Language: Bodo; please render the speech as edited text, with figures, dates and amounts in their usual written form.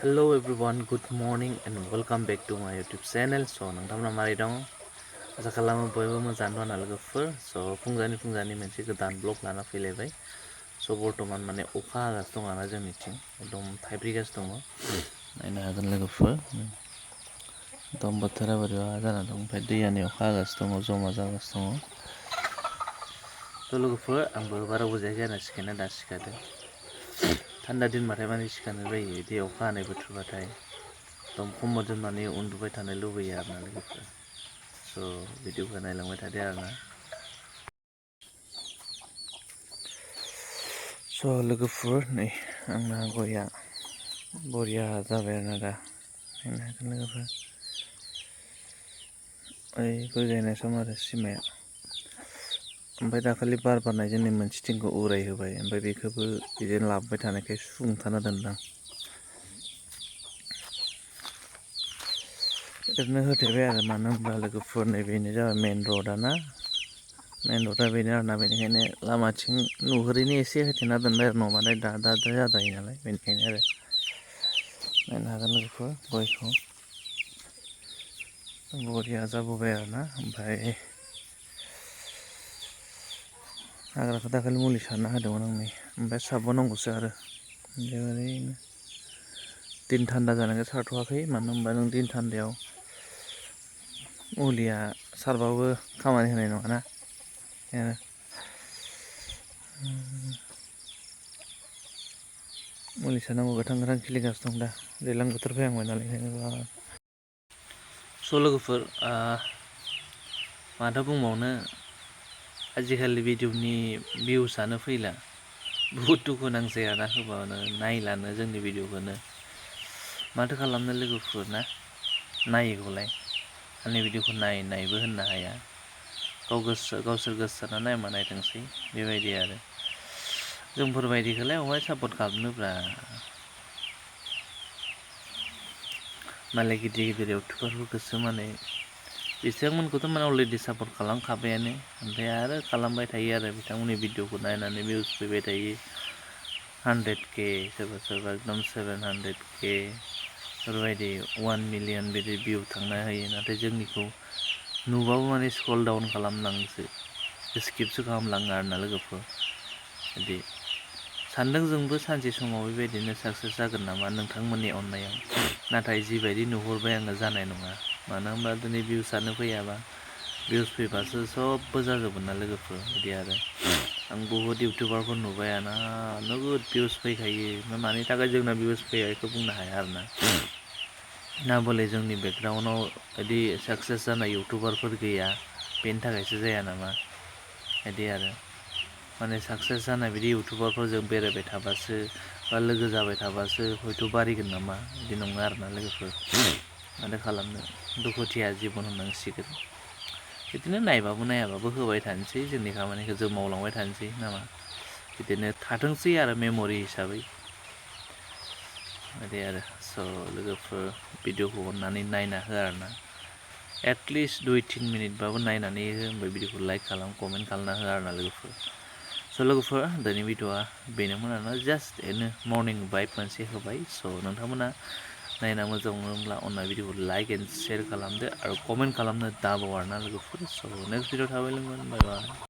Hello everyone, good morning and welcome back to my YouTube channel. So नोंथांमोना मारै दं? आसा खालामो बयबो मोजाङैनो दं लोगोफोर. So फुंजानि मोनसे गोदान ब्लग लाना फैलायबाय. So बर्तमान माने अखा हागासिनो दं आरोना जोंनिथिं एकदम थाइब्रैगासिनो दङ. नायनो हागोन लोगोफोर. एकदम बोथोरा बोरैबा जाना दं. ओमफ्राय दैयानो अखा हागासिनो दङ, जमा जागासिनो दङ. थ' लोगोफोर आंबो बारा बुजायाखै आरो सिखारनाया दा सिखारदों. थान्दा दिनबाथाय माने सिखारनो बायो बिदि अखा हानाय बोथोरबाथाय एकदम खम्बल जोमनानै उन्दुबाय थानो लुबैयो आरोना लोगोफोर. स' भिडिअखौ नायलांबाय थादो आरोना. स' लोगोफोर नै आंना गया बरिया जाबाय आरोना दा. नायनो हागोन लोगोफोर. ओइ गय गायनाय सम आरो सिमाया. ओमफ्राय दाखालि बार बारनायजों नै मोनसे थिंखौ उरायहोबाय. ओमफ्राय बेखौबो बिदिनो लाबोबाय थानायखाय सुंथाना दोनदां. ओरैनो होथेबाय आरो मानो होनबा लोगोफोर नैबेनो जाबाय मेन रडा ना. मेन रडा बेनो आरोना, बेनिखायनो लामाथिं नुहुरैनो एसे होथेना दोनबाय आरो नङाबाथाय दा जादायो नालाय बेनिखायनो आरो. नायनो हागोन लोगोफोर गयखौ बरिया जाबोबाय आरोना. ओमफ्राय हाग्राखौ दाखालि मुलि सारना होदोंमोन आं नै, ओमफ्राय सारबावनांगौसो आरो. ओरैनो दिन थान्दा जानायखाय सारथ'वाखै, मानो होनबा नों दिन थान्दायाव मुलिया सारबाबो खामानि होनाय नङाना. मुलि सारनांगौ गोथां गोथां खिलिगासिनो दं दा, दैज्लां बोथोर फैहांबाय नालाय ओंखायनो. स' लोगोफोर माथो बुंबावनो, आजिखालि भिडिअनि भिउसआनो फैला. बुहुद दुखु नांसै आरोना होबानो नायलानो जोंनि भिडिअखौनो. माथो खालामनो लोगोफोर ना, नायोखौलाय आंनि भिडिअखौ नायबो होननो हाया. गावसोर गोसो जाना नायमा नायथोंसै बेबायदि आरो. जोंफोरबायदिखौलाय अहाय सापर्ट खालामनोब्रा. मालाय गिदिर गिदिर इउटुबारफोरखौसो माने बिथांमोनखौथ' माने अलरेडि सापर्ट खालामखाबायानो, ओमफ्राय आरो खालामबाय थायो आरो बिथांमोननि भिडिअखौ नायनानै भिउस फैबाय थायो. 100K सोरबा एकदम 700K बेफोरबायदि 1 मिलियन बिदि भिउ थांना होयो. नाथाय जोंनिखौ नुबाबो माने स्क्रल डाउन खालामलाङोसो, स्किपसो खालामलाङो आरोना लोगोफोर. बिदि सानदों जोंबो सानसे समाव बेबायदिनो साक्सेस जागोन नामा नोंथांमोननि अननायाव. नाथाय जिबायदि नुहुरबाय आङो जानाय नङा. मानो होनबा दिनै भिउसआनो फैयाबा, भिउस फैबासो सबबो जाजोबगोन ना लोगोफोर बिदि आरो. आं बुहुद इउटुबारफोर नुबाय आरोना, नोगोद भिउस फैखायो. ओमफ्राय मानि थाखाय जोंना भिउस फैया बेखौ बुंनो हाया आरोना. ना बले जोंनि बेकग्राउन्डआव बिदि साक्सेस जानाय इउटुबारफोर गैया, बेनि थाखायसो जाया नामा बिदि आरो. माने साक्सेस जानाय बिदि इउटुबारफोरजों बेरायबाय थाबासो बा लोगो जाबाय थाबासो हयथ' बारायगोन नामा, बिदि नङा आरोना लोगोफोर. माथो खालामनो, दुखुथिया जिबन होननांसिगोन. बिदिनो नायबाबो नायाबाबो होबाय थानोसै, जोंनि खामानिखौ जों मावलांबाय थानोसै नामा. बिदिनो थाथोंसै आरो मेम'रि हिसाबै बिदि आरो. स' लोगोफोर भिडिअखौ अननानै नायना हो आरोना. एटलिस्ट 2-3 मिनिटबाबो नायनानै हो, ओमफ्राय भिडिअखौ लाइक खालाम, कमेन्ट खालामना हो आरोना लोगोफोर. स' लोगोफोर दिनै भिडिअआ बेनोमोन आरोना, जास्ट ओरैनो मर्निं भाइब मोनसे होबाय. स' नोंथांमोना नायना मोजां मोनोब्ला अननानै भिडिअखौ लाइक एन्ड शेयार खालामदो आरो कमेन्ट खालामनो दाबाव आरोना लोगोफोर. स' नेक्स्ट भिडिअ थाबाय लोगो, बाय बाय.